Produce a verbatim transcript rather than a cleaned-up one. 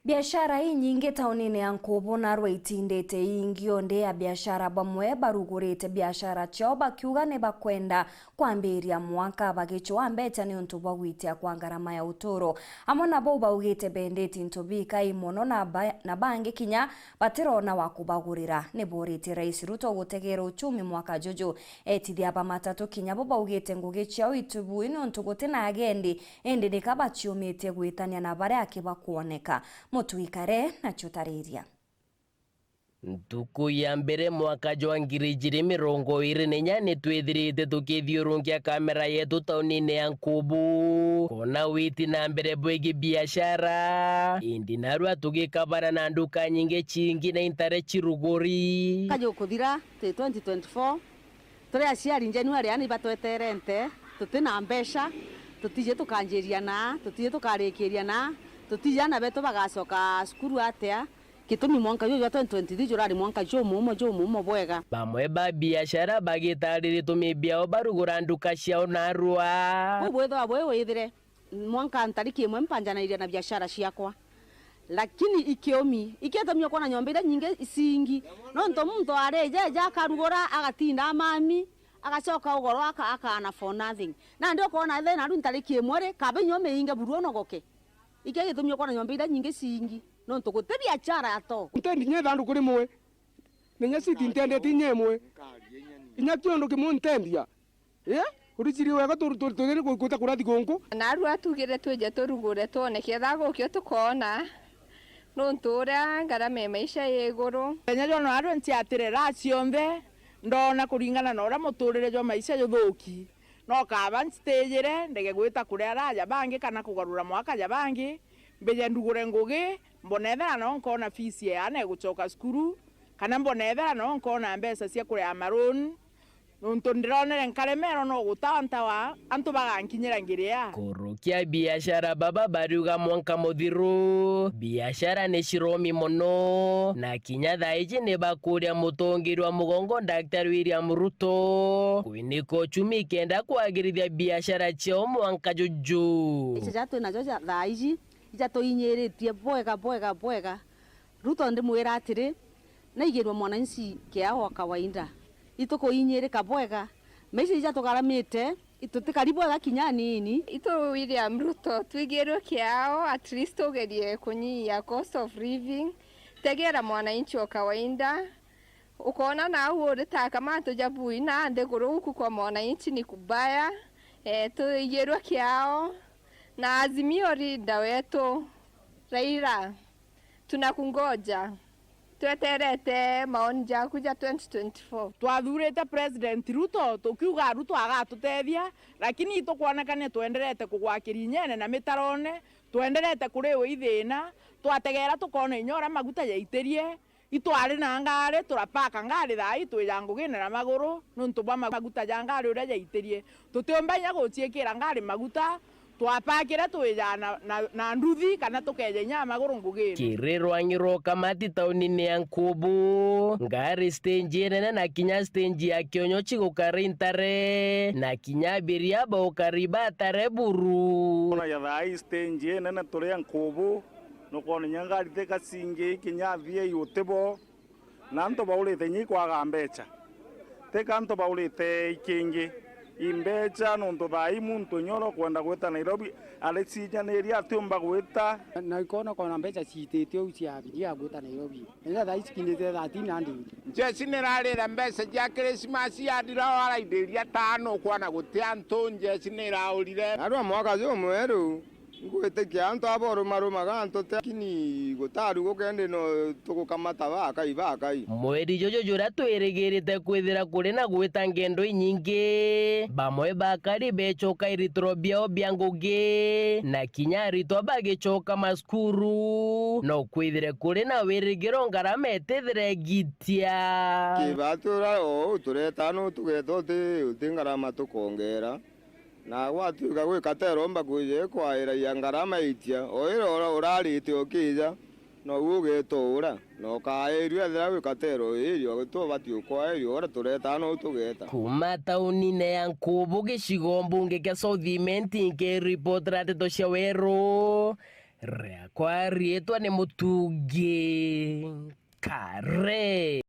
Biashara inyingi taunine ya Nkubu narua itindite iingi, undi abiashara bamwe barugurite biashara ciao bakiuga ni bakwenda kwambiria mwanka bagicwaa mbeca niuntu bwa gwitia kwa ngarama ya uturo. Amwe nabo baugite bendete into bikai mono na ba-, na bangi kinya batirona wa kubagurira. Ni boritie Rais Ruto gutegera uchumi mwaka juju. Etithia ba matatu kinya bo baugite ngugi ciao itubui niuntu guti na agendi, indi nika baciumitie gwitania na baria aki bakwoneka. Mutwikare na ciutariria. Ntuku ya mbere mwaka jwa ngiri ijiri mirongo iri na inya, ni twithirite tukithiurunkia kamera yetu taunine ya Nkubu, kwona witi na mbere bwigi biashara, indi narua tugikabana na nduka nyingi ciingi na intare ciruguri. Mwaka jukuthira ti twenty twenty-four, turi aciari January, yani batweterente, tuti na mbeca, tutiji tukanjiria na, tutiji tukarikiria na, tutiji ana betu bagacoka cukuru atia. Gitumi mwanka juju jwa twenty twenty-three jurari mwanka jumumo, jumumo bwega. Bamwe ba biashara bagitarira itumi biao barugura nduka ciao narua. Bubwithwa bwi withire mwanka ntariki imwe mpanjanairia na biashara ciakwa. Lakini ikiumi, ikitumia kwona nyomba iria nyingi icingi. Nontu muntu arije eja akarugura, agatinda amami, agacoka ugoro aka-, akaana for nothing. Nandi ukona thina riu ntariki imwe ri, kaba inya umiinge buru unogoke. Ikio gitumi ukwona nyomba iria nyingi ciingi, nontu guti biachara ato. Ntendi nya ithanduku rimwe, na inya citi ntendeti inya imwe. Inya kiondu kimwe ntendia. Eh? Urijiri wega tu-, tu-, tugeni ku-, kuta kurathi gunku. Narua tugire twije turugure twone ketha gukio tukoona, nontu uria ngarama ya maisha i iguru. Kenya jona arua nciatire ra cionthe, ndona kuringana na uria muturire jwa maisha juthuki. No kaba ncitijire ndege gwita kuria araja bangi kana kugarura mwaka ja bangi, mbije ndugure ngugi, mbone ethira no nkona fees ya aana igucoka cukuru, kana mbone ethira no nkona mbeca cia kuriha maroon, nontu ndironere nkaremerwa no guta ntawa antu bagankinyira ngiria. Kurukia biashara baba bariuga mwanka muthiru, biashara ni ciromi mono, na kinya thaa iji ni bakuria mutongeria wa mugongo Daktari William Ruto kwinika uchumi kenda kwagirithia biashara ciao mwanka juju. Icio ja twi nacio ja thaa iji, ija tuinyiritie bwega, bwega, bwega. Ruto ndimwira atiri, naigirwe mwananchi kiao wa kawaida. Itukuinyirika bwega. Maisha ija tugaramite, itutikari bwega kinya anini. Itu William Ruto, twigirwe kiao, at least tugerie kunyihia cost of living. Tegera mwananchi wa kawaida. Ukona nau uritaka mantu ja bui na nthiguru guku kwa mwananchi ni kubaya. Eh, tuigirwe kiao. Na Azimio leader wetu, Raila, tunakungoja. Tweterete maoni jaku ja twenty twenty-four. Twathurite President Ruto, tukiuga Ruto agatutethia, lakini itukwonekania twenderete kugwakiria inyene na mitarone, twenderete kuriwa ithina, twategera tukona inya uria maguta jaitirie, itwari na ngari, turapaka ngari thaa ii twija ngugine na maguru, nontu bwa maguta ja ngari uria jaitirie. Tutiumba inya guciikira ngari maguta, twapakire twija na, na, na nduthi kana tukeja inya na maguru ngugine. Kiri rwangi rwa ukamati taunine ya Nkubu, ngari stage inene na kinya stage ya Kionyo cigukara intare, na kinya abiria baukari batare buru. Ona ya thaa ii stage inene turi a Nkubu, nukwona inya ngari thika cingi, kinya athii utibo. Na antu baurite inya ikwaga mbeca. Teka antu baurite ikingi, i mbeca, nontu thaa ii muntu inya uria ukwenda gwita Nairobi, aricinyaniria atiumba gwita. Na ikona kona mbeca ciitite uu cia abiria gwita Nairobi. Enda thaa ii cikinyite thirteen hundred. Njeci nirarire mbeca cia Christmas ya ndirao araindiria tano, kwana guti antu, njeci niraurire. Narua mwaka jumweru, Ngwitikia antu aba urumarumaga antu te, lakini gutari gukendi no tugukamata bakai bakai. Mweri juju juria twirigirite kwithira kuri na gwita ngendo inyingi, bamwe bakari becoka iritiro biao bia ngugi, na kinya aritwa bagicoka macukuru, no kwithire kuri na wirigiro ngarama itithire igitia. Kibati uria o uu tureta no tugeta uti, uti ngarama tukongera. Na gwatuika gwi katero umba kwija ikwairagia ngarama itia, o iria ura-, urarite ukija, nou ugetuura, na ukairua ethira gwi katero irio, tubati ukwairua uria turetaa nou tugeta. Kuuma taunine ya Nkubu, gicigo mbunge kia South Imenti, nkiripotera ndeto cia Weru, Riakwa riitwa ni Mutungi Kare.